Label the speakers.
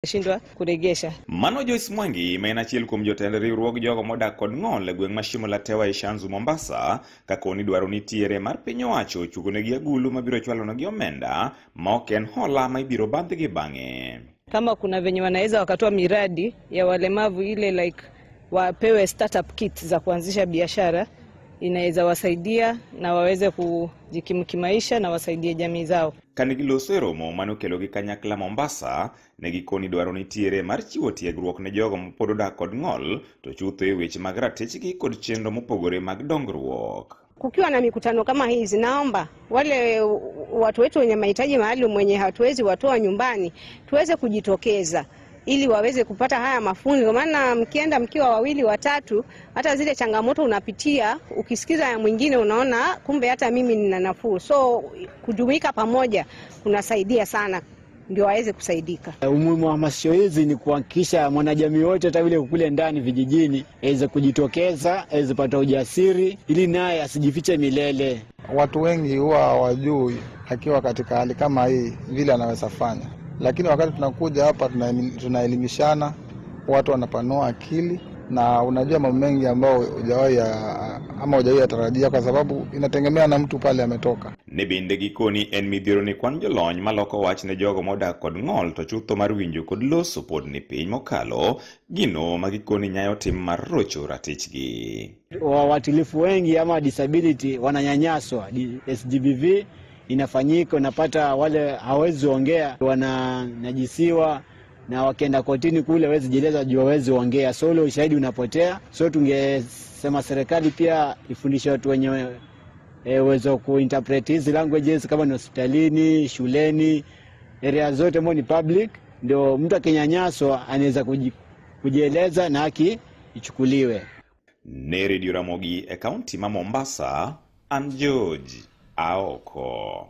Speaker 1: Shindwa kuregesha.
Speaker 2: Mano Joyce Mwangi ma en achiel kuom jotend riwruog jogo modak kod ng'ol e gweng' ma Shimo la Tewa e Shanzu Mombasa, kakoni dwaro nitiere mar piny owacho ochugonegi agulu mabiro chwalonegi omenda ma ok en hola ma ibiro bandhgi bang'e.
Speaker 1: Kama kuna venye wanaweza wakatoa miradi ya walemavu ile like wapewe startup kit za kuanzisha biashara, inaweza wasaidia na waweze kujikimu kimaisha na wasaidie jamii zao.
Speaker 2: Kane giloso e romo mane okelo gi kanyakla Mombasa, ne gikoni dwaro nitiere mar chiwo tiegruok ne jogo mapod odak kod ng'ol to chutho e weche mag ratichgi kod chenro mopogore mag dongruok.
Speaker 3: Kukiwa na mikutano kama hizi, naomba wale watu wetu wenye mahitaji maalum wenye hatuwezi watoa nyumbani tuweze kujitokeza ili waweze kupata haya mafunzo, maana mkienda mkiwa wawili watatu, hata zile changamoto unapitia ukisikiza ya mwingine unaona kumbe hata mimi nina nafuu. So kujumuika pamoja kunasaidia sana ndio waweze kusaidika.
Speaker 4: Umuhimu wa hamasisho hizi ni kuhakikisha mwanajamii wote hata vile kule ndani vijijini aweze kujitokeza, aweze kupata ujasiri ili naye asijifiche milele.
Speaker 5: Watu wengi huwa hawajui akiwa katika hali kama hii vile anaweza fanya. Lakini wakati tunakuja hapa tunaelimishana, watu wanapanua akili na unajua mambo mengi ambayo hujawahi ama hujawahi tarajia, kwa sababu inategemea na mtu pale ametoka.
Speaker 2: Ne bende gikoni en midhiero ni kwan jolony maloko wach ne jogo modak kod ng'ol to chutho mar winjo kod loso pod ni piny mokalo gino ma gikoni nyayo tim mar rocho ratichgi.
Speaker 4: Watilifu wengi ama disability wananyanyaswa, SGBV inafanyika, unapata wale hawezi ongea wananajisiwa, na wakienda kotini kule hawezi jieleza juu hawezi ongea, so ule ushahidi unapotea. So tungesema serikali pia ifundishe watu wenye uwezo kuinterpret hizi languages, kama ni hospitalini, shuleni, area zote ambazo ni public, ndio mtu akinyanyaswa anaweza kujieleza na haki ichukuliwe.
Speaker 2: Ne Radio Ramogi e kaunti ma Mombasa, an George Aoko.